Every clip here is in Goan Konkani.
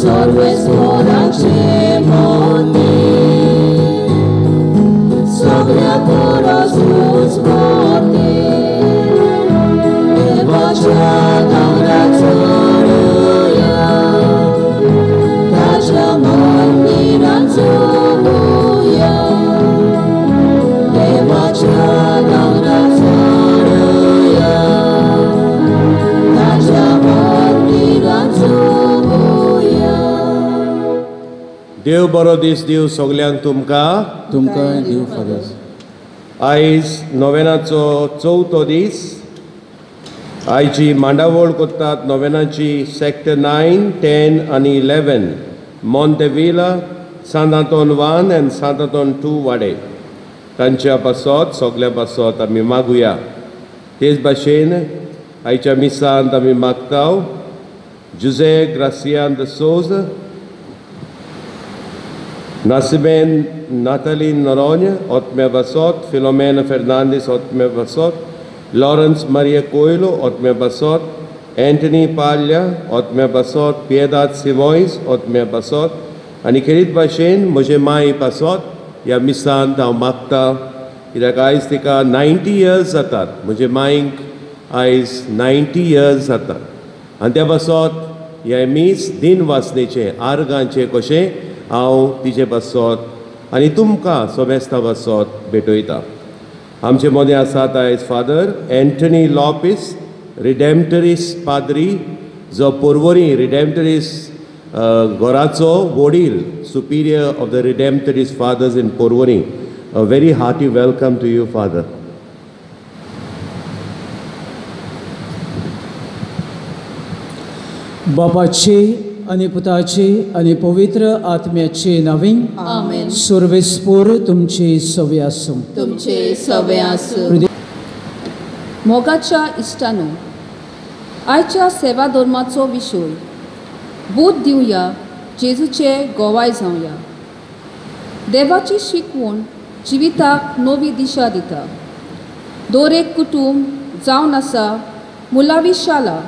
सर्वेस्पराचें मंदीर सगळ्या परस उजवातें देवाच्या दोंगरार चडुया ताच्या मंदिरांत चलुया देवाच्या दोंगरार चडुया ताच्या मंदिरांत चलुया. देव बरो दीस दिव सगल्यांक तुमकां. तुमकां दिव फादर. आयज नोवेनाचो चवथो दीस. आयची मांडावळ करतात नोवेनाची सेक्टर 9, 10 आनी 11 मोंतेविला, सांत आंतोन 1 आनी सांत आंतोन 2 वाडे. तांच्या पासत सगल्या पासत आमी मागुया. तेच भाशेन आयच्या मिसांत आमी मागता जुजे ग्रासियान the सोज, नासिबेन नातालीन नरोन्य ओत्म्या बासोत, फिलोमेन फेर्नांदीस ओत्म्या बासोत, लॉरन्स मारिया कोयलो ओत्म्या बासोत, एंटनी पाल्या ओत्म्या बासोत, पियेदाद सिमोयस ओत्म्या बासोत आनी खेरीत भाशेन म्हजे माय पासोत ह्या मिसांत हांव मागता. कित्याक आयज तिका 90 इयर्स जातात. म्हजे मायक आयज 90 इयर्स जातात आनी त्या पासत ह्या मीस दिन वासनेचें आर्गांचें कशें हांव तिचे पासत आनी तुमकां सोमेस्ता पासत भेटयता. आमचे मदें आसात आयज फादर एंटनी लॉपीस, रिडेम्टरीस पाद्री, जो पोरवरी रिडेम्टरीस घराचो वडील, superior of the Redemptorist fathers in Porvorim. A very hearty welcome to you father. बापाची आनी पुताची आनी पवित्र आत्म्याची नांवी आमेन. सर्वेस्पोर तुमची सवे आसूं. तुमचे सवे आसूं. मोगाच्या इश्टानो, आयच्या सेवा धर्माचो विशय बूद दिवया, जेजूचे गोवाय जावया. देवाची शिकवण जिविताक नवी दिशा दिता. दर एक कुटूंब जावन आसा मुलावी शाळा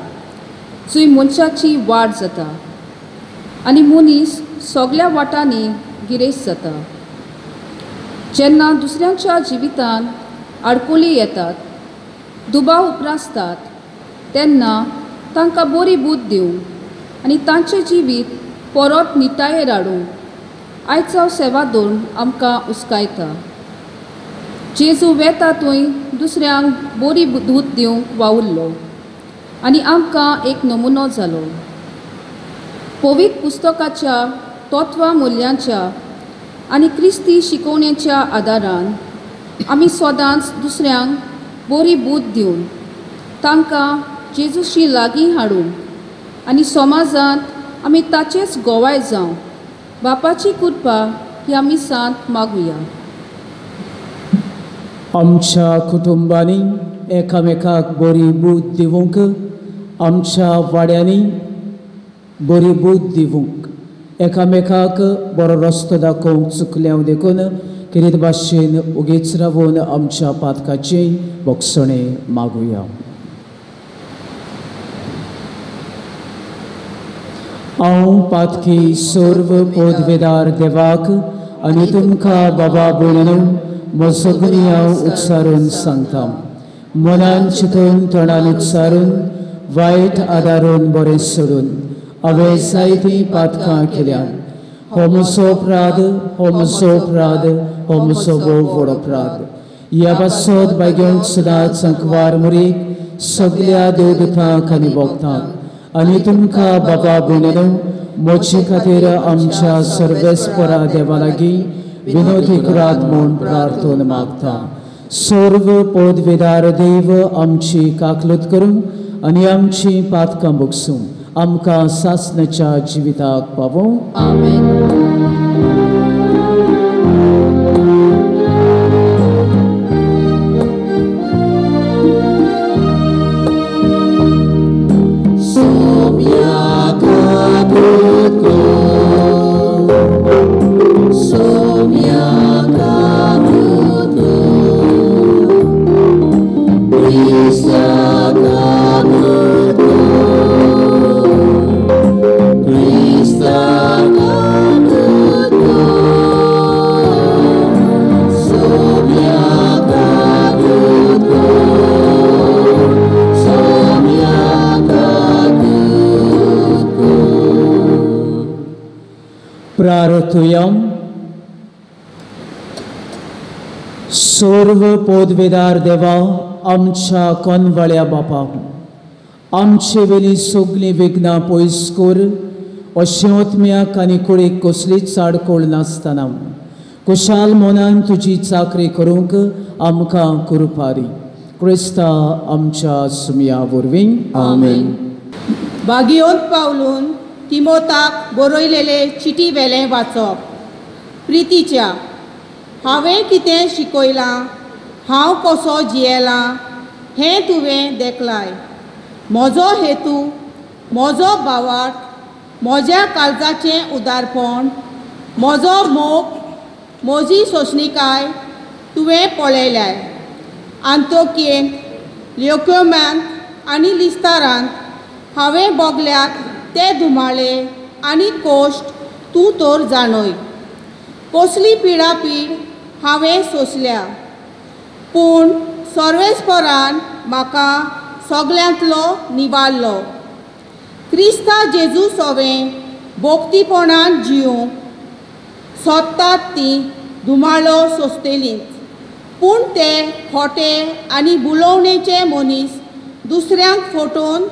जंय मनशाची वाड जाता आनी मनीस सगल्या वाटांनी गिरेस्त जाता. जेन्ना दुसऱ्यांच्या जिवितांत आडकुली येतात, दुबाव उप्रासतात, तेन्ना तांकां बरी बूद दिवंक आनी तांचें जिवीत परत निटायेर हाडूंक आयचो सेवा धर्म आमकां उस्कायता. जेजू वेता थंय दुसऱ्यांक बरी दूद दिवंक वावुरलो आनी आमकां एक नमुनो जालो. पवित्र पुस्तकाच्या तत्वां मुल्यांच्या आनी क्रिस्ती शिकवणेच्या आदारान आमी सदांच दुसऱ्यांक बरी बूद दिवन तांकां जेजूशी लागीं हाडून आनी समाजांत आमी ताचेच गोवाय जावं बापाची कृपा ह्या मिसांत मागुया. आमच्या कुटुंबांनी एकामेकाक बरी बूद दिवंक, आमच्या वाड्यांनी बरी बूद दिवंक, एकामेकाक बरो रस्तो दाखोवंक चुकल्या देखून खेरीत भाशेन उगीच रावून आमच्या पातकाची बोगसणे मागुया. हांव पातकी सर्व पदवेदार देवाक आनी तुमकां बाबा भयणीनो म्हजो गुन्यांव उच्चारून सांगता. मनान चिंतून तोंडान उच्चारून वायट आदारून बरें सोडून हांवें जायतीं पातकां केल्यात. हो म्हजो अपराध, हो म्हजो अपराध, हो म्हजो भोव व्हड अपराध. ह्या पासत भाग्यांक सदांच अंकवार मुरीक सगल्या देवदूतांक आनी भोगतांक आनी तुमकां बाबा भयणीनो म्हजे खातीर आमच्या सर्वेस्परा देवा लागीं विनोदी करात म्हूण प्रार्थना मागता. सर्व पदवेदार देव आमची काकलूत करूं आनी आमची पातकां भोगसूं आमकां सासणाच्या जिविताक पावोवं. आमेन. Krista. प्रार्थुया. सर्व पोदवेदार देवा, आमच्या कोनवाळ्या बापा, आमचे वेली सगळीं विघ्नां पयस कर, अशें ओतम्याक आनी कुडीक कसलीच आडखळ नासतना कुशाल मनान तुजी चाकरी करूंक आमकां कुरपारी. क्रिस्ता आमच्या सुमया वरवीं. आमेन. बागियोंत पावलून तिमोताक बरयलेले चिटी वेलें वाचप. प्रितीच्या, हांवें कितें शिकयलां, हांव कसो जियेलां हें तुवें देखलाय. म्हजो हेतू, म्हजो भावार्थ, म्हज्या काळजाचें उदारपण, म्हजो मोग, म्हजी सोंसणिकाय तुवें पळयल्याय. आंतोकेंत, लियोक्योम्यांत आनी लिस्तारांत हांवें भोगल्यात ते धुमाळे आनी कोश्ट तूं तर जाणय. कसली पिडापीड हांवें सोंसल्या, पूण सर्वेस्परान म्हाका सगल्यांतलो निवारलो. क्रिस्ता जेजू सोवें भोक्तीपणान जिवंक सोदतात ती धुमाळो सोंसतलींच, पूण ते खोटे आनी बुलोवणेचे मनीस दुसऱ्यांक फटोवन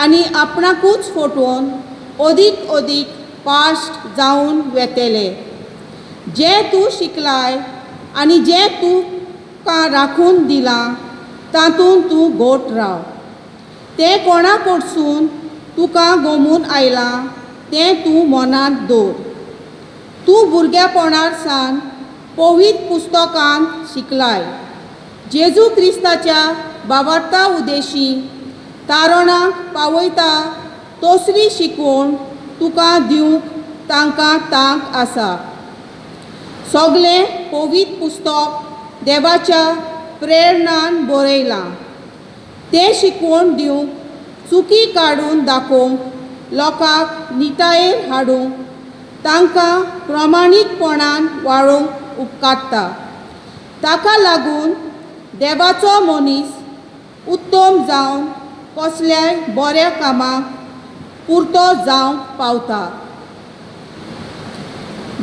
आनी आपणाकूच फटोवन अदीक अदीक पाश्ट जावन वेतले. जें तूं शिकलाय आनी जें तुका राखून दिलां तातूंत तूं गोट राव. तें कोणा कडसून तुका गोमून आयलां तें तूं मनांत दवर. तूं भुरग्यापणार सावन पवित्र पुस्तकांत शिकलाय. जेजू क्रिस्ताच्या बाबार्ता उदेशी तारणाक पावयता तसली शिकवण तुका दिवंक तांकां तांक आसा. सगळें पवित्र पुस्तक देवाच्या प्रेरणान बरयलां. तें शिकवण दिवंक, चुकी काडून दाखोवंक, लोकांक निटायेर हाडूंक, तांकां प्रमाणीकपणान वाळोवंक उपकारता. ताका लागून देवाचो मनीस उत्तम जावन कसल्याय बऱ्या कामाक पुरतो जावंक पावता.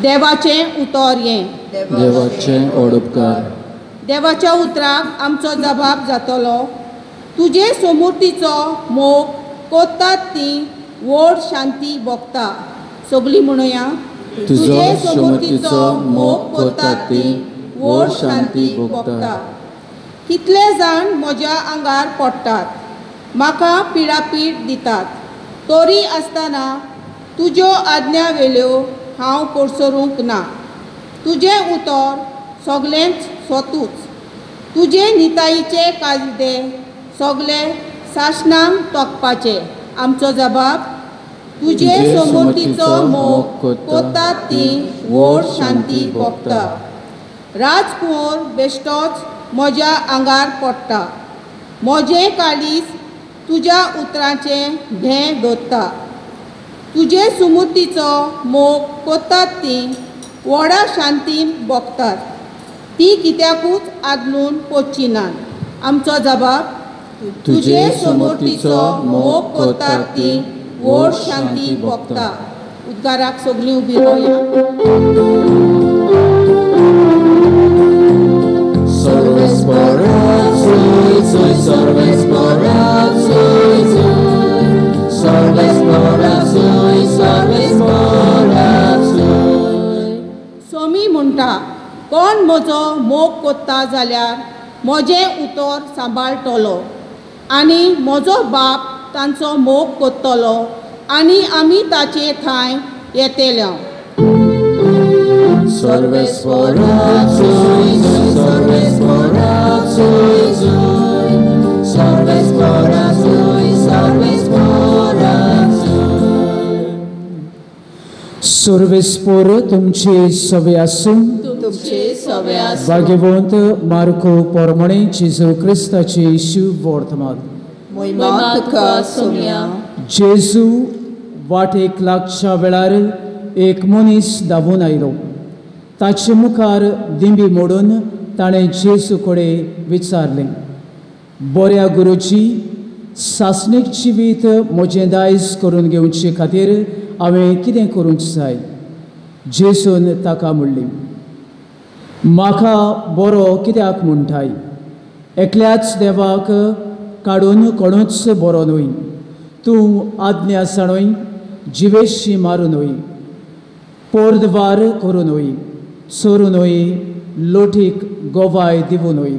देवाचें उतर हें. देवाचें ओडपकार. देवाच्या उतराक आमचो जबाब जातलो. तुजे सोमुर्तीचो मोग कोत्तात ती व्हड शांती भोगता. सगळीं म्हणुया, तुजे सोमुर्तीचो मोग कोत्तात ती व्हड शांती भोगता. कितले जाण म्हज्या आंगार पडटात, म्हाका पिडापीड दितात, तरी आसतना तुज्यो आज्ञा वेल्यो हांव कोडसरूंक ना. तुजें उतर सगळेंच स्वतूच. तुजे निताईचे कायदे सगळे सासणांक तोखपाचे. आमचो जबाब, तुजे सोमुर्तीचो मोग कोत्तात ती व्हड शांती भोगता. राजकुंवर बेश्टोच म्हज्या आंगार पडटा, म्हजें काळीज तुज्या उतरांचें भें दवरता. तुजे सुमुर्तीचो मोग कोत्तात ती व्हडा शांतीन भोगतात, ती कित्याकूच आदलून पडची नात. आमचो जबाब, तुजे सोमुर्तीचो मोग कोत्तात ती व्हड शांती भोगता. उद्गाराक सगळीं उबी रावया. सोमी म्हणटा, कोण म्हजो मोग कोत्ता जाल्यार म्हजें उतर सांबाळटलो आनी म्हजो बाप तांचो मोग कोत्तलो आनी आमी ताचे थांय येतले. सर्वेस्पोर तुमचे सवे आसूं. भाग्यवंत मार्को पोरमणे जेजू क्रिस्ताचे शुभ वर्तमान. जेजू वाटेक लागच्या वेळार एक मनीस धांवून आयलो. ताचे मुखार दिंबी मोडून ताणें जेजू कडेन विचारलें, बऱ्या गुरुजी, सासणीक जिवीत म्हजें दायज करून घेवचे खातीर हांवें कितें करूंक जाय? जेजून ताका म्हणली, म्हाका बरो कित्याक म्हणटाय? एकल्याच देवाक काडून कोणूच बरो न्हय. तूं आज्ञा जाणूय, जिवेशी मारूं न्हय, पोरद्वार करूं न्हय, चोरूं न्हय, लोटीक गोवाय दिवूं न्हय,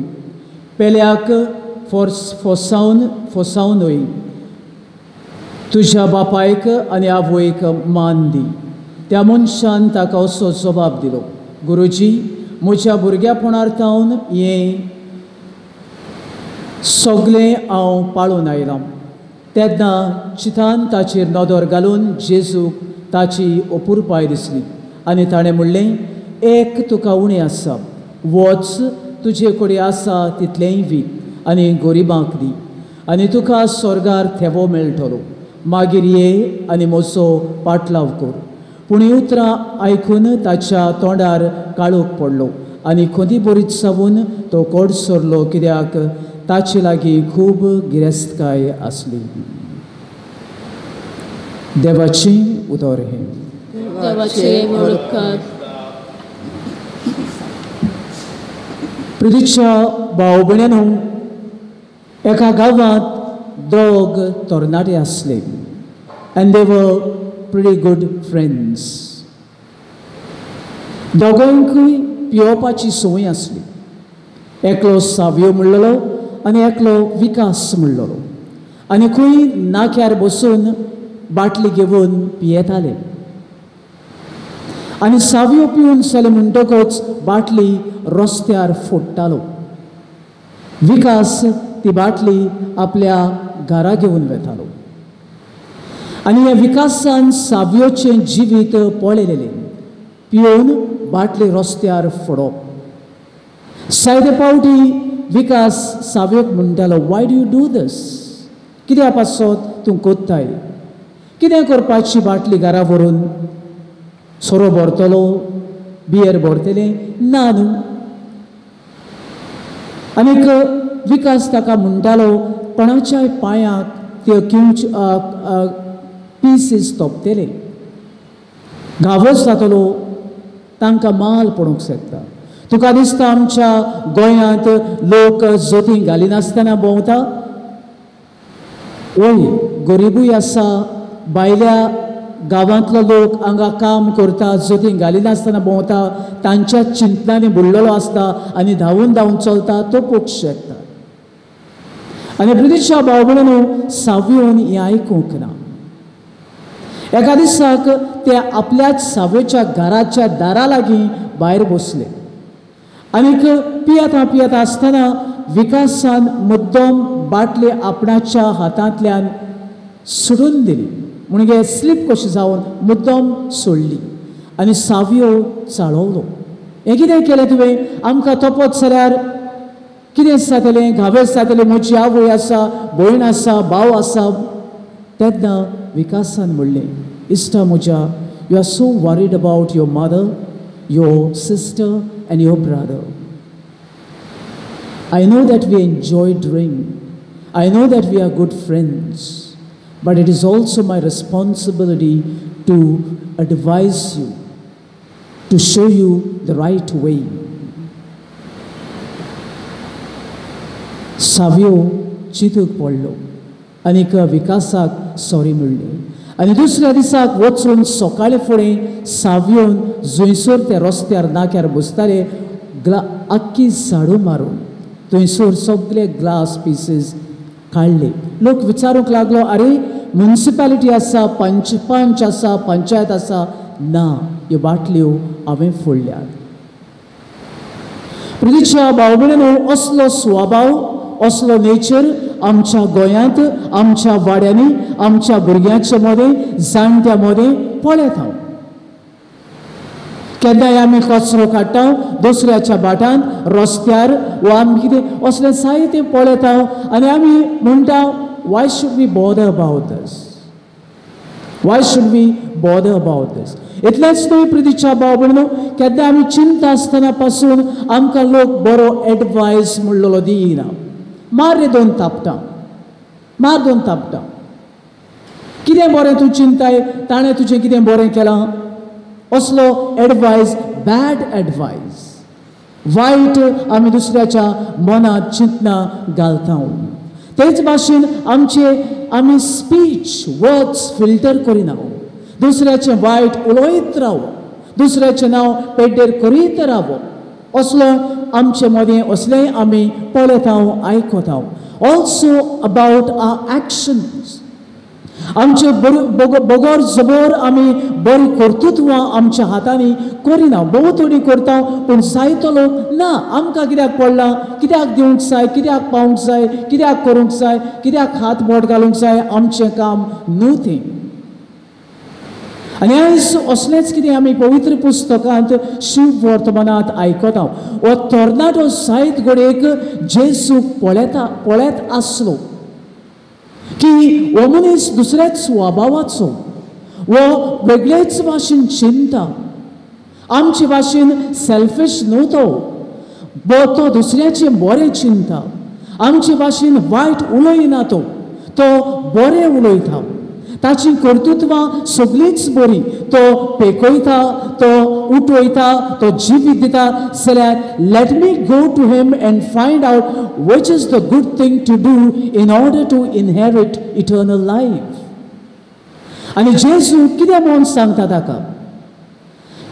पेल्याक फोसावन फोसावं न्हय, तुज्या बापायक आनी आवयक मान दी. त्या मनशान ताका असो जबाब दिलो, गुरुजी, म्हज्या भुरग्यापणार तावन हें सगळें हांव पाळून आयलां. तेन्ना चितान ताचेर नदर घालून जेजूक ताची अपुरपाय दिसली आनी ताणें म्हणलें, एक तुका उणें आसा, वच तुजे कडेन आसा तितलेंय वीक आनी गरिबांक दी आनी तुका स्वर्गार थेवो मेळटलो. मागीर ये आनी म्हजो पाटलाव कर. पूण हीं उतरां आयकून ताच्या तोंडार काळोख पडलो आनी खोदी बरीच सावन तो कोड सरलो, कित्याक ताचे लागीं खूब गिरेस्तकाय आसली. देवाची उतर हें. प्रितीच्या भाव भयणींनो, एका गांवांत दोग तरणाटे आसले and they were pretty good friends. दोगांकूय पियोवपाची संवय आसली. एकलो सावयो म्हणलेलो आनी एकलो विकास म्हणलेलो आनी खंय नाक्यार बसून बाटली घेवन पियेताले. आनी सावयो पिवन जालें म्हणटकच बाटली रस्त्यार फोडटालो. विकास ती बाटली आपल्या घरा घेवन वेतालो आनी ह्या विकासान सावयोचें जिवीत पळयलेलें. पिवन बाटली रस्त्यार फोडप. जायते फावटी विकास सावयोक म्हणटालो, why do you do this? कित्या पासत तूं कोत्ताय? कितें करपाची बाटली घरा व्हरून? सोरो भरतलो, बियर भरतलें ना न्हू. आनीक विकास ताका म्हणटालो, कोणाच्याय पांयाक त्यो किंच पिसीस तोपतले, घावोच जातलो, तांकां माल पडूंक शकता. तुका दिसता आमच्या गोंयांत लोक जोतीं घालिनासतना भोंवता? वय, गरिबूय आसा, भायल्या गांवांतलो लोक हांगा काम करता, जोतीं घालिनासतना भोंवता, तांच्या चिंतनांनी बुडलेलो आसता आनी धांवून धांवून चलता, तो पोवंक शकता. आनी ब्रिटिशा भाव भयणींनो, सावयोन हें आयकूंक ना. एका दिसाक ते आपल्याच सावयोच्या घराच्या दारा लागीं भायर बसले आनीक पियेता पियेता आसतना विकासान मुद्दम बाटली आपणाच्या हातांतल्यान सोडून दिली, म्हणजे स्लीप कशी जावन मुद्दम सोडली आनी सावयो चाळवलो. हें कितें केलें तुवें? आमकां तोपत जाल्यार कितें जातलें? घावेस जातलें, म्हजी आवय आसा, भयण आसा, भाव आसा. तेन्ना विकासान म्हणलें, इश्टा म्हज्या, you are so worried about your mother, your sister and your brother. I know that we enjoy drink, I know that we are good friends, but it is also my responsibility to advise you, to show you the right way. Savio चिंतूंक पडलो आनीक विकासाक सॉरी म्हणलें आनी दुसऱ्या दिसाक वचून सकाळी फुडें सावयोन जंयसर ते रस्त्यार नाक्यार बसताले आख्खी झाडू मारून थंयसर सगळे ग्लास पिसीस काडले. लोक विचारूंक लागलो, आरे म्युनिसिपालिटी आसा, पंच पंच आसा, पंचायत आसा, ना ह्यो बाटल्यो हांवें फोडल्यात. प्रितीच्या भाव भयणींनो, असलो स्वभाव, असलो नेचर आमच्या गोंयांत, आमच्या वाड्यांनी, आमच्या भुरग्यांच्या मदें, जाणट्या मदें पळयत हांव. केन्नाय आमी कचरो काडटा दुसऱ्याच्या भाटांत, रस्त्यार, वा आमी कितें असलें जायतें पळयता आनी आमी म्हणटा, why should we bother about this? Why should we bother about this? इतलेंच न्हय प्रितीच्या भाव भयणींनो, केन्ना आमी चिंता आसतना पासून आमकां लोक बरो एडवायस म्हणलेलो दिना. मार रे दोन थापटां, मार दोन थापटां, कितें बरें तूं चिंताय, ताणें तुजें कितें बरें केलां? असलो एडवायज बॅड एडवायज, वायट आमी दुसऱ्याच्या मनांत चिंतना घालता. तेच भाशेन आमचे आमी स्पीच वर्ड्स फिल्टर करिना, दुसऱ्याचें वायट उलयत राव, दुसऱ्याचें नांव पेड्डेर करीत राव. असलो आमचे मदें असलेंय आमी पळयता, आयकता. ऑल्सो अबावट our actions, आमचे बगर जबर आमी बरी कर्तृत्वां आमच्या हातांनी करिना. भोव थोडी करता पूण जायतो लोक ना आमकां कित्याक पडलां, कित्याक दिवंक जाय, कित्याक पावूंक जाय, कित्याक करूंक जाय, कित्याक हात बोट घालूंक जाय, आमचें काम न्हू तें. आनी आयज असलेंच कितें आमी पवित्र पुस्तकांत शिव वर्तमानांत आयकता. हो तरणाटो जायत घडयेक जेजूक पळयता, पळयत आसलो की हो मनीस दुसऱ्याच स्वभावाचो, हो वेगळेच भाशेन चिंता, आमचे भाशेन सेल्फिश न्हू तो, तो दुसऱ्याचें बरें चिंता, आमचे भाशेन वायट उलयना तो, तो बरें उलयता, ताची कर्तृत्वां सगळींच बरी, तो पेकयता, तो उठयता, तो जिवीत दिता. जाल्यार let me go to him and find out which is the good thing to do in order to inherit eternal life. आनी जेजू कितें म्हणून सांगता ताका?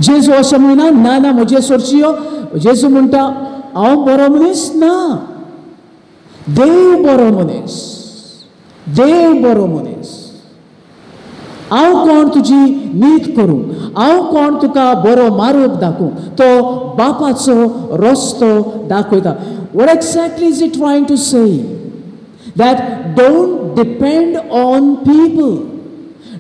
जेजू अशें म्हणना, ना ना म्हजे सोरची यो. जेजू म्हणटा हांव बरो मनीस ना, देव बरो मनीस, देव बरो मनीस. हांव कोण तुजी नीत करूं, हांव कोण तुका बरो मार्ग दाखोवं, तो बापाचो रस्तो दाखयता. What exactly is he trying to say? That don't depend on people,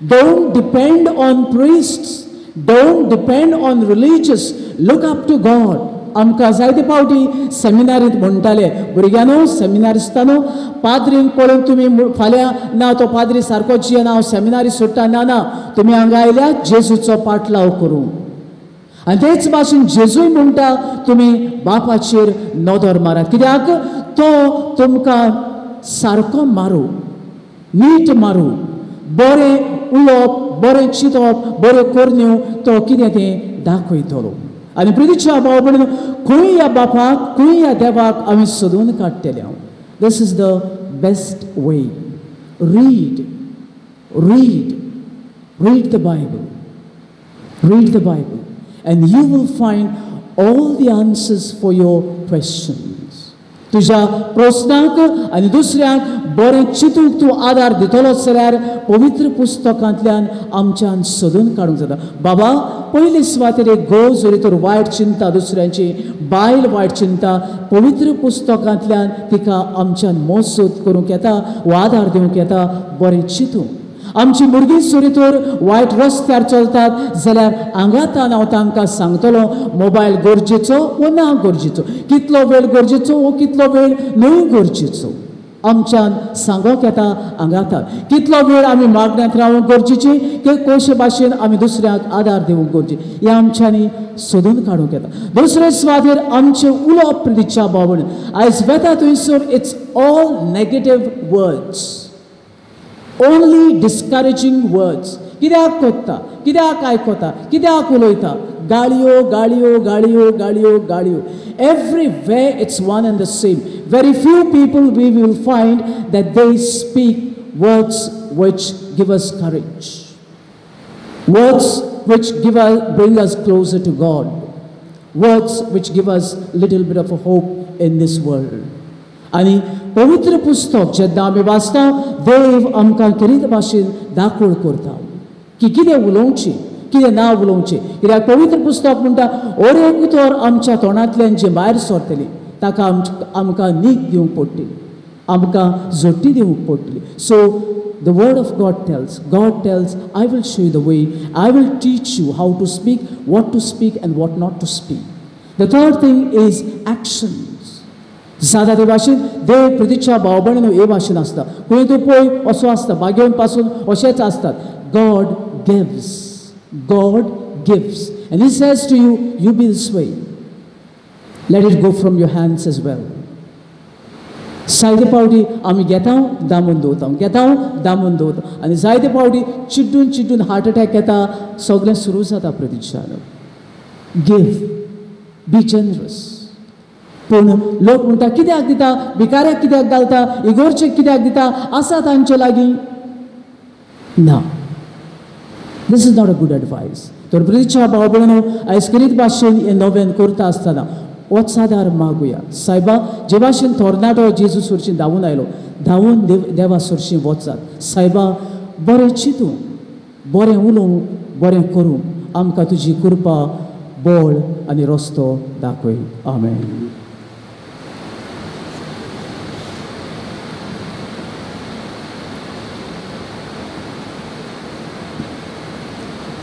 don't depend on priests, don't depend on religious, look up to God. आमकां जायते फावटी सेमिनारींत म्हणटाले, भुरग्यांनो सेमिनारिस्तानो पाद्रींक पळोवन तुमी फाल्यां ना तो पाद्री सारको जियेना, हांव सेमिनारी सोडटा, ना ना, तुमी हांगा आयल्या जेजूचो पाटलाव करूंक. आनी तेच भाशेन जेजूय म्हणटा तुमी बापाचेर नदर मारात, कित्याक तो तुमकां सारको मारू, नीट मारू, बरें उलोवप, बरें चिंतप, बऱ्यो करण्यो तो कितें तें दाखयतलो. आनी प्रितीच्या भाव भयणीनो, खंय ह्या बापाक, खंय ह्या देवाक आमी सोदून काडटले हांव. This is the best way. Read, read, read the Bible, read the Bible and you will find all the answers for your questions. तुज्या प्रस्नांक आनी दुसऱ्यांक बरें चिंतूंक तूं आदार दितलो जाल्यार पवित्र पुस्तकांतल्यान आमच्यान सोदून काडूंक जाता. बाबा पयले सुवातेर एक घोव जरी तर वायट चिंता दुसऱ्यांची, बायल वायट चिंता, पवित्र पुस्तकांतल्यान तिका आमच्यान मजत करूंक येता वा आदार दिवंक येता बरें चिंतूंक. आमची भुरगीं जरी तर वायट रस्त्यार चलतात जाल्यार आंगातान हांव तांकां सांगतलो मोबायल गरजेचो वो ना गरजेचो, कितलो वेळ गरजेचो वो कितलो वेळ न्हय गरजेचो, आमच्यान सांगूंक येता आंगातान. कितलो वेळ आमी मागण्यांत रावूंक गरजेची की कशे भाशेन आमी दुसऱ्यांक आदार दिवंक गरजेची, हें आमच्यांनी सोदून काडूंक येता. दुसरे सुवातेर आमचें उलोवप प्रितीच्या भावण आयज वेता थंयसर it's all negative words, only discouraging words. कित्याक कोत्ता, कित्याक आयकता, कित्याक उलयता, गाळयो गाळयो गाळयो गाळयो गाळयो. Everywhere it's one and the same. Very few people we will find that they speak words which give us courage, words which give us, bring us closer to God, words which give us little bit of a hope in this world. आनी पवित्र पुस्तक जेन्ना आमी वाचता देव आमकां कितें भाशेन दाखोवण करता की कितें उलोवचें कितें ना उलोवचें. कित्याक पवित्र पुस्तक म्हणटा ओर एक उतर आमच्या तोंडांतल्यान जें भायर सरतलें ताका आमकां नीक दिवंक पडटली, आमकां झोटी दिवंक पडटली. So the word of God tells, God tells I will show you the way, I will teach you how to speak, what to speak and what not to speak. The third thing is actions. जाता ते भाशेन देव प्रितीच्या भाव भयणीनो हे भाशेन आसता, खंय तूं पळय असो आसता, बागेवन पासून अशेंच आसतात. God gives, God gives and he says to you, you be this way, let it go from your hands as well. जायते फावटी आमी घेता दामून दवरता, घेता दामून दवरता आनी जायते फावटी चिड्डून चिड्डून हार्ट अटॅक येता, सगळें सुरू जाता. प्रतिशान गिव, बी जनरस. पूण लोक म्हणटा कित्याक दिता, भिकाऱ्याक कित्याक घालता, इगोर्चेक कित्याक दिता, आसा तांचे लागीं. ना, this is not a good advice. तर प्रतिच्या भाव भयणो आयज करीत भाशेन हें नव्यान करता आसतना वचसादार मागुया. सायबा, जे भाशेन थोरनाटो जेजू सरशीं धांवून आयलो, धांवून देवा सरशीं वचात. सायबा, बरें चिंतूं, बरें उलोवंक, बरें करूं, आमकां तुजी कृपा, बळ आनी रस्तो दाखय. आमेन.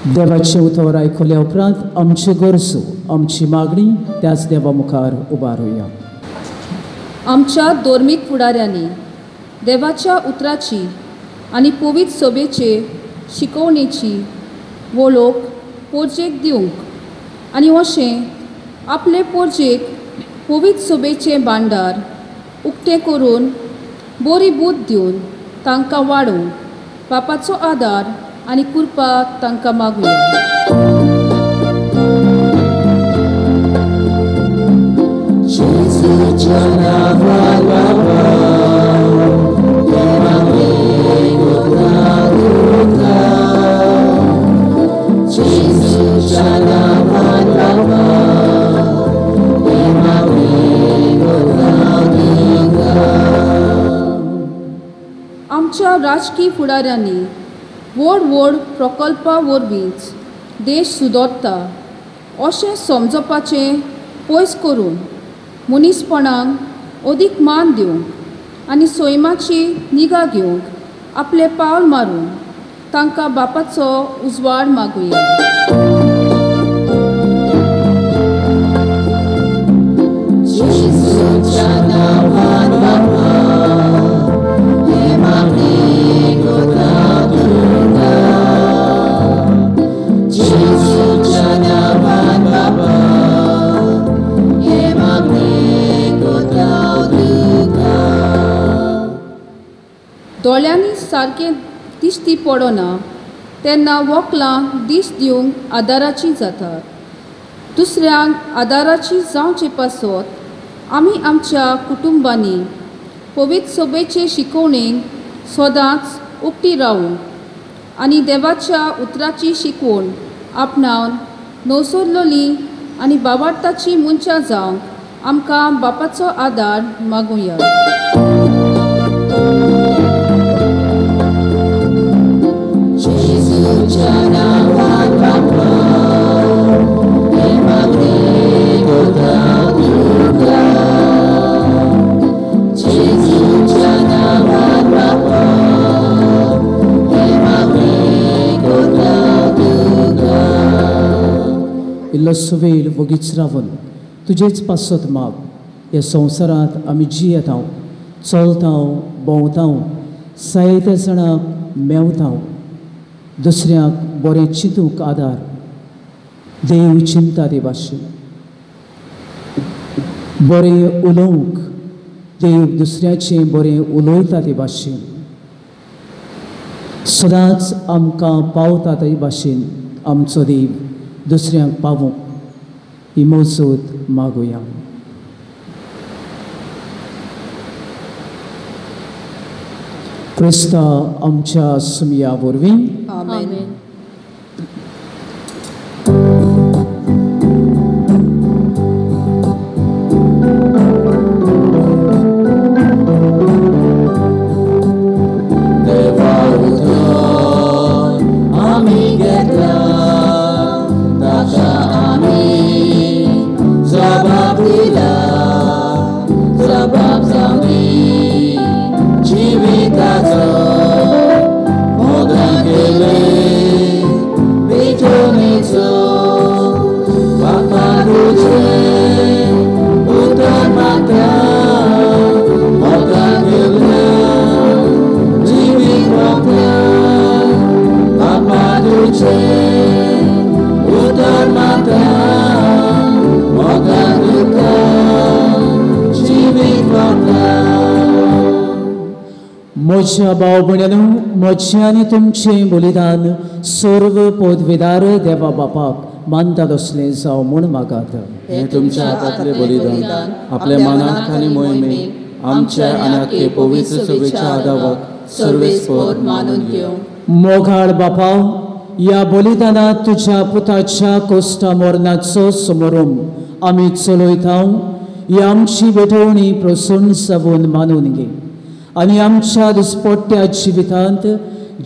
देवाचें उतर आयकल्या उपरांत आमच्यो गरजो, आमची मागणी त्याच देवा मुखार उबारुया. आमच्या धर्मीक फुडाऱ्यांनी देवाच्या उतराची आनी पवित्र सभेचे शिकवणेची वळख पोरजेक दिवंक आनी अशें आपले पोरजेक पवित्र सभेचें भांडार उक्तें करून बरी बूद दिवन तांकां वाडोवंक बापाचो आदार आनी कृपा तांकां मागुया. आमच्या राजकीय फुडाऱ्यांनी व्हड व्हड प्रकल्पा वरवींच देश सुदरता अशें समजपाचें पयस करून मनीसपणाक अदीक मान दिवंक आनी सैमाची निगा घेवंक आपलें पावल मारून तांकां बापाचो उजवाड मागुया. दोळ्यांनी सारकें दिश्टी पडना तेन्ना वकलां दीस दिवंक आदाराची जातात. दुसऱ्यांक आदाराची जावचे पासत आमी आमच्या कुटुंबांनी पवित्र सभेचे शिकवणेक सदांच उक्ती रावूंक आनी देवाच्या उतराची शिकवण आपणावन नवसरलोली आनी बाबार्थाची मनशां जावंक आमकां बापाचो आदार मागुया. इल्लोसो वेळ वगीच रावन तुजेच पासत माग. ह्या संवसारांत आमी जियेता, चलता, भोंवता, जायत्या जाणांक मेवता, दुसऱ्यांक बरें चिंतूंक आदार देव चिंता ते भाशेन, बरें उलोवंक देव दुसऱ्याचें बरें उलयता ते भाशेन, सदांच आमकां पावता ते भाशेन आमचो देव दुसऱ्यांक पावूंक ही मजत मागुया. क्रिस्ता आमच्या सुमया वरवीं. आमेन. Jivi Mata. म्हज्या भाव भयणांनो, म्हजें आनी तुमचें बलिदान सर्व पदवेदार देवा बापाक मानता तसलें जावं म्हूण मागात. हें तुमच्या हातांतलें बलिदान आपल्या मनाक आनी मोहिमेक आमच्या आनी आख्खे पवित्र सभेच्या आदावाक सर्वेस्पर मानून घेवं. मोगाळ बापा, ह्या बलिदानांत तुज्या पुताच्या कोश्टा मरणाचो समोरून आमी चलयता. ही आमची भेटवणी प्रसन्न जावन मानून घे आनी आमच्या दिसपट्ट्या जिवितांत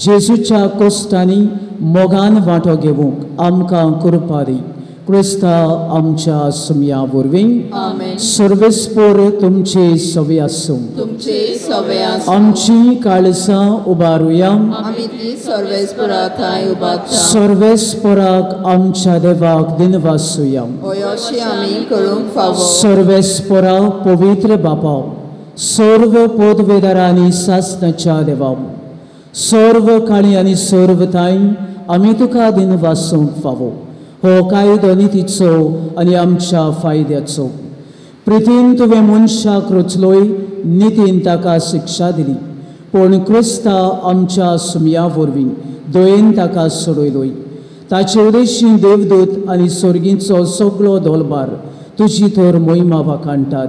जेजूच्या कोश्टांनी मोगान वांटो घेवंक आमकां कृपा दी. क्रिस्ता आमच्या सुमया वरवीं. सर्वेस्पर तुमचे सवे आसूं. तुमचे सवे आसूं. आमची काळसां उबारुया. आमी ती सर्वेस्परा थंय उबारता. सर्वेस्पराक आमच्या देवाक दिनवासुया. हय, अशें आमी करूंक फावो. सर्वेस्परा पवित्र बापा, सर्व पदवेदारांनी सासणाच्या देवा, सर्व काळी आनी सर्व थांय आमी तुका दिनवासूंक फावो. हो कायदो नितीचो आनी आमच्या फायद्याचो. प्रितीन तुवें मनशाक रचलोय, नितीन ताका शिक्षा दिली, पूण क्रिस्ता आमच्या सुमया वरवीं दयेन ताका सोडयलोय. ताचे उदेशी देवदूत आनी स्वर्गीचो सगळो दोलबार तुजी तर मोहिमा वाखाणटात.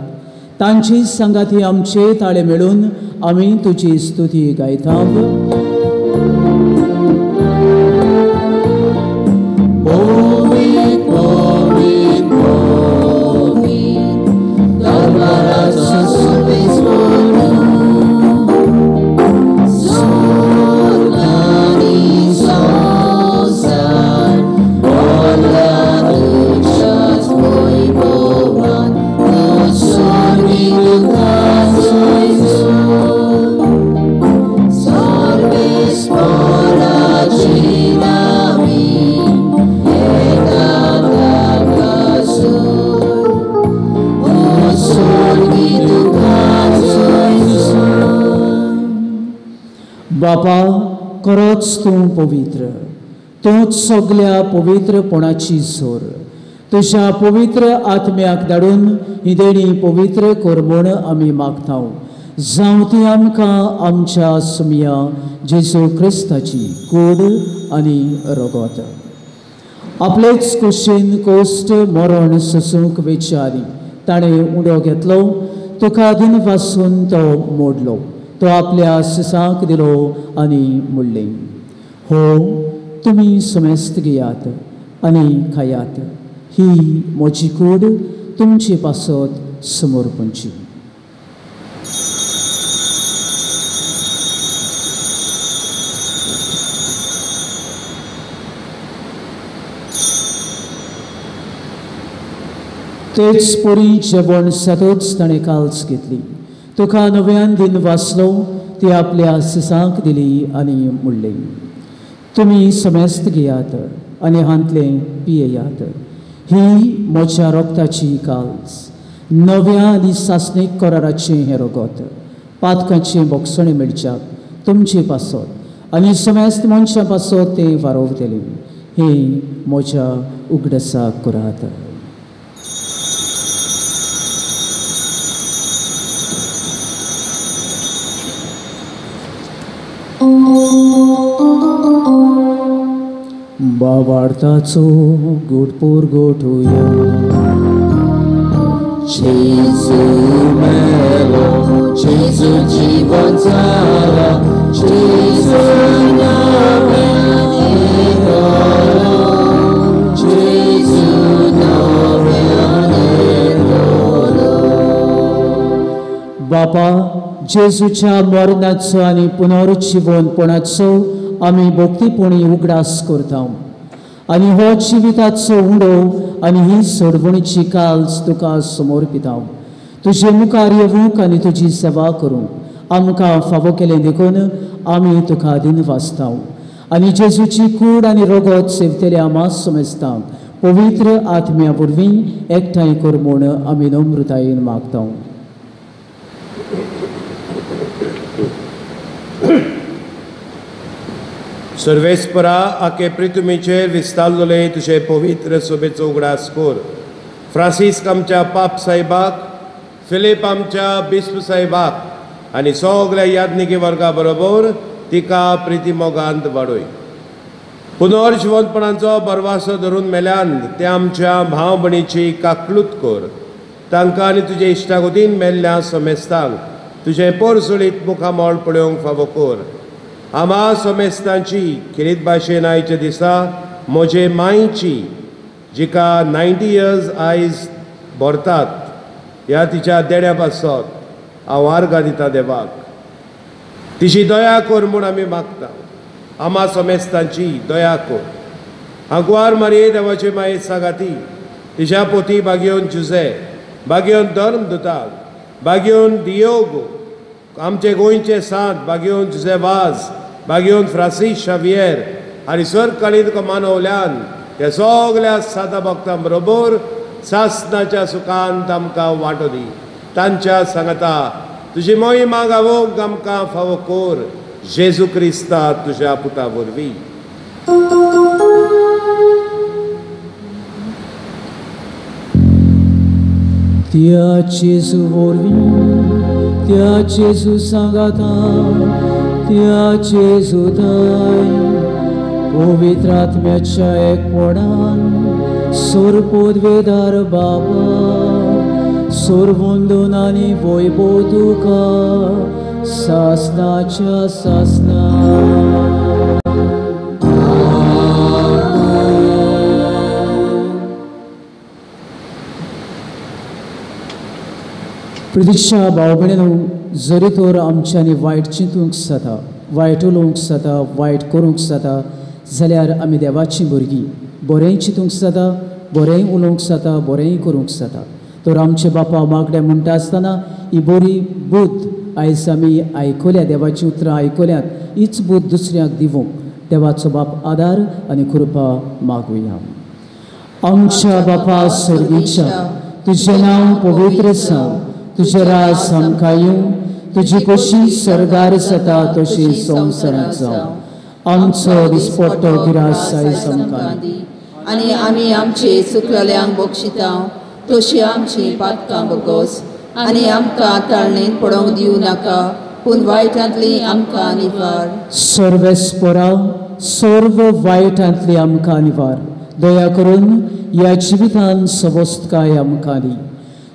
तांची सांगाती आमचे ताळे मेळून आमी तुजी स्तुती गायता. बापा, खरोच तूं पवित्र, तूंच सगल्या पवित्रपणाची जोर. तुज्या पवित्र आत्म्याक धाडून ही देणी पवित्र कर म्हूण आमी मागता. जावं ती आमकां आमच्या सुमया जेजू क्रिस्ताची कूड आनी रगत. आपलेच कुशीन कोश्ट मरण सोसूंक वेचे आदीं ताणें उडो घेतलो, तुका दिनवासून तो मोडलो, तो आपल्या सिसांक दिलो आनी म्हणलें, हो तुमी समेस्त घेयात आनी खायात, ही म्हजी कूड तुमचे पासत समर्पणची. तेच परी जेवण सतोच ताणें काल्स घेतली, तुका नव्यान दिन वाचलो, ती आपल्या सिसांक दिली आनी म्हणलें, तुमी समेस्त घेयात आनी हांतलें पियेयात, ही म्हज्या रोगताची काल्स, नव्या आनी सासणीक कराराचें हें रगत, पातकांचें बोगसणें मेळच्याक तुमचे पासत आनी समेस्त मनशां पासत तें वारोवतलें. हें म्हज्या उगडासाक करात. बावार्थाचो गुटपूर गोठुया. जेजू मेलो, जेजू जीवन जाला, जेजू नव्यान येतलो, जेजू नव्यान येतलो. बापा, जेजूच्या मरणाचो आनी पुनरुज्जीवनपणाचो आमी भक्तीपणी उगडास करता आनी हो जिविताचो उंडो आनी ही सोडवणीची काल्स तुका समर्पिता. तुजे मुखार येवंक आनी तुजी सेवा करूंक आमकां फावो केलें देखून आमी तुका दिनवासता आनी जेजूची कूड आनी रगत सेवतल्या आमा समेस्तांक पवित्र आत्म्या वरवीं एकठांय कर म्हूण आमी नम्रतायेन मागता. सर्वेस्परा आके पृथ्वीचेर विस्तारलेले तुजे पवित्र सोबेचो उगडास कर. फ्रांसीस्क आमच्या पाप साहेबाक, फिलीप आमच्या बिस्प साहेबाक, आनी सगल्या याज्ञिकी वर्गा बरोबर तिका प्रिती मोगांत वाडय. पुनर्जिवंतपणाचो बरवासो धरून मेल्यान ते आमच्या भाव भयणीची काकलूत कर. तांकां आनी तुजे इश्टागतीन मेल्ल्या समेस्तांक तुजें पोरसुळीत मुखामळ पळोवंक फावो कर. आमा समेस्तांची खेरीत भाशेन आयच्या दिसा म्हजे मांयची जिका 90 इयर्स आयज भरतात ह्या तिच्या देड्या पासत हांव आर्गां दिता देवाक. तिची दया कर म्हूण आमी मागता. आमा समेस्तांची दया कर. आंकवार मारये देवाचे माये सागाती तिच्या पोती बागेवन जुजे बागेवन धर्म दुताक बागेवन दियोग आमचे गोंयचे सांत बागेवन जुजे वाज बागेवन फ्रांसीस शावियर आनी सरकाळीन मानवल्यान त्या सगल्या सादा भक्तां बरोबर सासनाच्या सुखांत आमकां वांटो दी. तांच्या सांगता तुजी मोहिमा गावोंक आमकां फावो कर जेजू क्रिस्ता तुज्या पुता वरवीं. त्या जेजू वरवीं, त्या जेजू सांगाता, त्या जेजू थांय पवित्र आत्म्याच्या एकपणान सोरपोदवेदार बाबा सोरवंदून आनी वैभव तुका सासनाच्या सासना. प्रतिक्षा भाव भयणीनो, जरी तर आमच्यांनी वायट चिंतूंक जाता, वायट उलोवंक जाता, वायट करूंक जाता जाल्यार आमी देवाचीं भुरगीं. बरेंय चिंतूंक जाता, बरेंय उलोवंक जाता, बरेंय करूंक जाता. तर आमचे बापा मागणें म्हणटा आसतना ही बरी बुद्द आयज आमी आयकल्या, देवाचीं उतरां आयकल्यात, हीच बुद्द दुसऱ्यांक दिवंक देवाचो बाप आदार आनी कृपा मागुया. आमच्या बापा सर्गीच्या, तुजें नांव पवित्र जावं, तुजें राज आमकां येवं, तुजी कशी सर्गार जाता तशी संवसारांत जावं. आमचो दिसपट्टो गिरास आयज आमकां दी आनी आमी आमचे चुकलेल्यांक बक्षिता तशी आमची पातकां बगोस आनी आमकां ताळणेंत पडोवंक दिवं नाका पूण वायटांतली आमकां निवार. सर्वेस्परा सर्व वायटांतली आमकां निवार. दया करून ह्या जिवितान सवस्तकाय आमकां दी.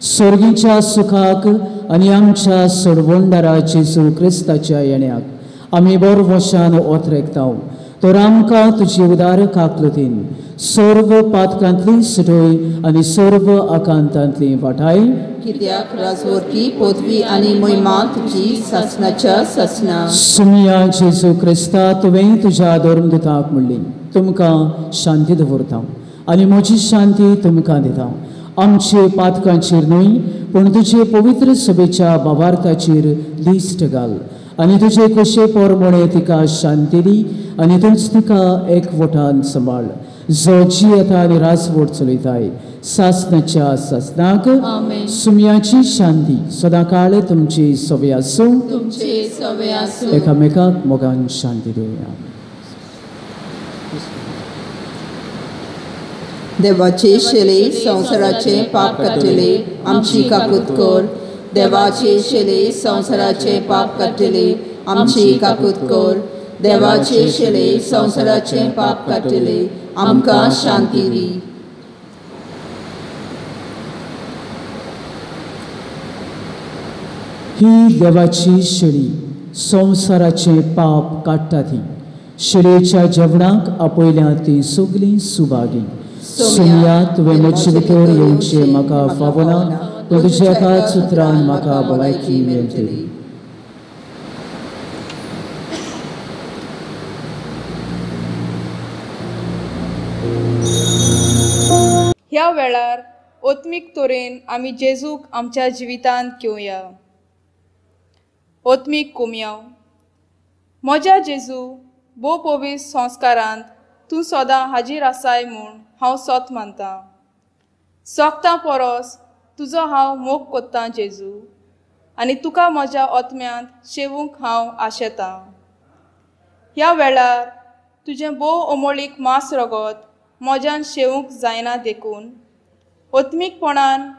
सर्गीच्या सुखाक आनी आमच्या सोडवणदारा जेजू क्रिस्ताच्या येण्याक आमी बरवशान ओतरेकता. तर आमकां तुजी उदार काकलुतीन सर्व पातकांतली सुटय आनी सर्व आकांतांतली वाटाय. कित्याक राजवरकी पदवी आनी महिमा तुजी सासनाच्या सासना. सुमिया जेजू क्रिस्ता, तुवें तुज्या धर्मदुताक म्हणली, तुमकां शांती दवरता आनी म्हजी शांती तुमकां दिता. आमचे पातकांचेर न्हय पूण तुजे पवित्र सभेच्या भावार्थाचेर दिश्ट घाल आनी तुजे कशे पोरमोणे तिका शांती दी आनी तूंच तिका एकवटान सांबाळ, जो जियेता आनी राजवट चलयताय सासनाच्या सासनाक. सुमयाची शांती सदांकाळ तुमची सवय आसूं. एकामेकाक मोगान शांती दिवया. देवाचे शेले संवसाराचे पाप काडटले आमची काकूत कर. देवाचे शेले संवसाराचे पाप काडटले आमची काकूत कर. देवाचे शेले संवसाराचे पाप काडटले आमकां शांती दी. ही देवाची शेळी संवसाराचे पाप काडटा ती शेळयेच्या जेवणाक आपयल्या ती सगळीं सुभागी. सुमया, तुवें म्हजे भितर येवचें म्हाका फावना, पूण तुज्या एकाच उतरान म्हाका भलायकी मेळटली. ह्या वेळार ओत्मीक तरेन आमी जेजूक आमच्या जिवितांत घेवया. ओत्मीक कोमयाव. म्हज्या जेजू, भोव पवित्र संस्कारांत तूं सदां हाजीर आसाय म्हूण हांव सोत मानतां. सोगतां परस तुजो हांव मोग कोत्तां जेजू, आनी तुका म्हज्या ओत्म्यांत शेवूंक हांव आशेतां. ह्या वेळार तुजें भोव अमोळीक मांस रगत म्हज्यान शेवूंक जायना देखून ओत्मीकपणान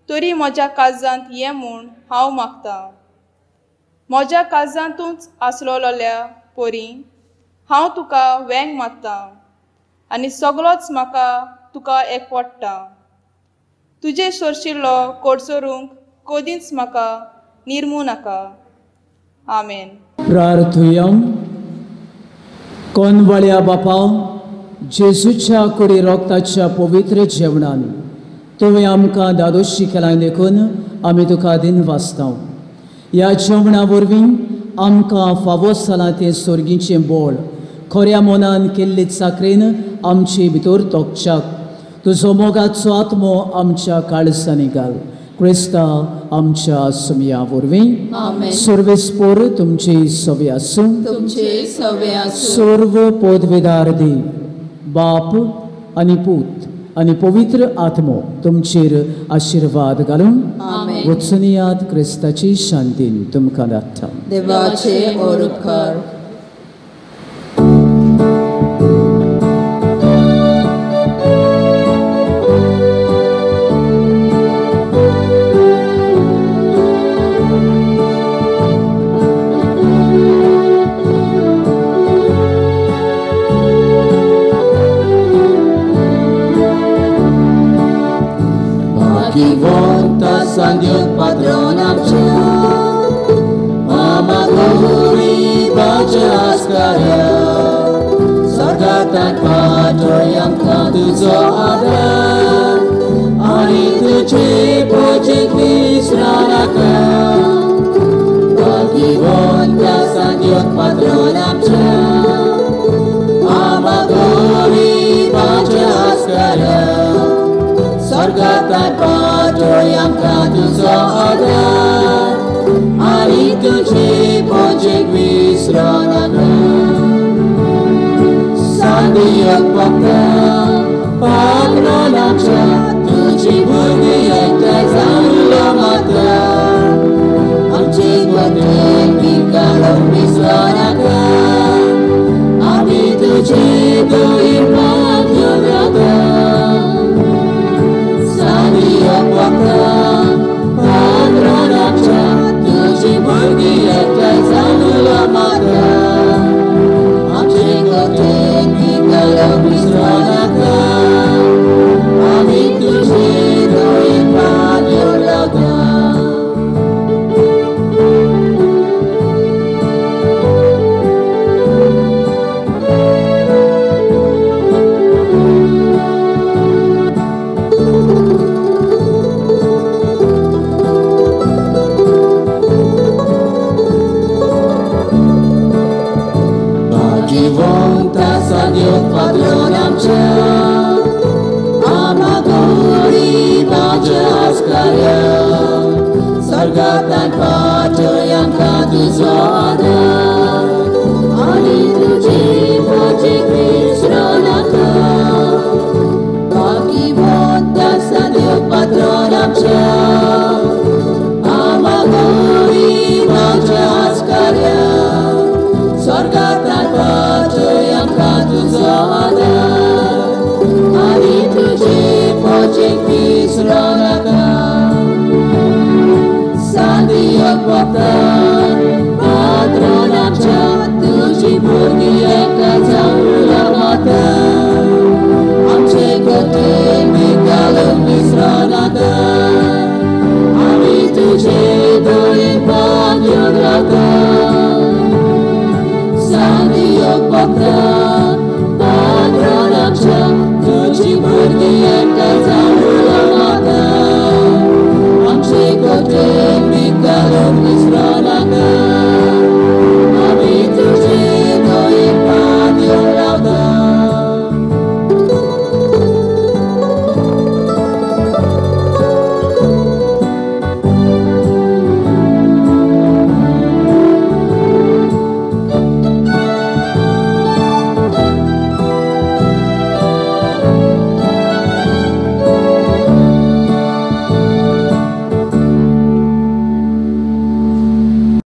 तरी म्हज्या काळजांत ये म्हूण हांव मागतां. म्हज्या काळजांतूच आसलोल्या पोरी हांव तुका वेंग मारतां आनी सगळोच म्हाका तुका एकवडटा. तुजे सोरशिल्लो कोडसोरूंक कदींच म्हाका निर्मू नाका. आमेन. प्रार्थुयम. कोनवाळ्या बापा, जेजूच्या कुडी रोगताच्या पवित्र जेवणान तुवें आमकां दादोशी केलां देखून आमी तुका दिनवासता. ह्या जेवणा वरवीं आमकां फावो जालां तें सोर्गीचें बोळ खऱ्या मनान केल्ले चाकरेन आमचे भितर तोखच्याक तुजो मोगाचो आत्मो आमच्या काळजांनी घाल. क्रिस्ता आमच्या सुमया वरवीं. सर्वेस्पोर तुमची सवे आसूं. सर्व पदवेदार दी बाप आनी पूत आनी पवित्र आत्मो तुमचेर आशिर्वाद घालून वचुनियात क्रिस्ताची शांतीन तुमकां धाडटा. देवाचे उपकार. San Dios Padrón amcha, Amaguri bache askaria, Sargatan patroyam kantuzo adar, Ani tuche pojik visranaka, Bhagivanta San Dios Padrón amcha, Amaguri bache askaria, Sargatan patroyam kantuzo adar, Ani tuche pojik visranaka. San Dios Papa, Padron amcha, Tuji भुरगीं एकठांय जावन उलो मारता, आमची गोतीन पिकालोक विसरनाका, आमी तुजी दुयेंत घेवन रावता. San Dios Papa, Padron amcha, तुजी भुरगीं एकठांय जावन उलो मारता, आमची गोतीन पिकालोक विसरनाका, आमी तुजी दुयेंत घेवन रावता. Bhagivanta San Dios Padrón amcha, Amaguri bache askaria, Sargatan patroyam kantuzo adar, Ani tuji pojik visranaka. Bhagivanta San Dios Padrón amcha, Amaguri bache askaria, Sargatan patroyam kantuzo adar, Ani tuji pojik visranaka. San Dios Papa, Padron amcha, तुजी भुरगीं एकठांय जावन उलो मारता, आमचे गोतीन पिकालोक विसरनाका, आमी तुजे दुयेंत घेवन रावता. San Dios Papa, Padron amcha, तुजी भुरगीं एकठांय जावन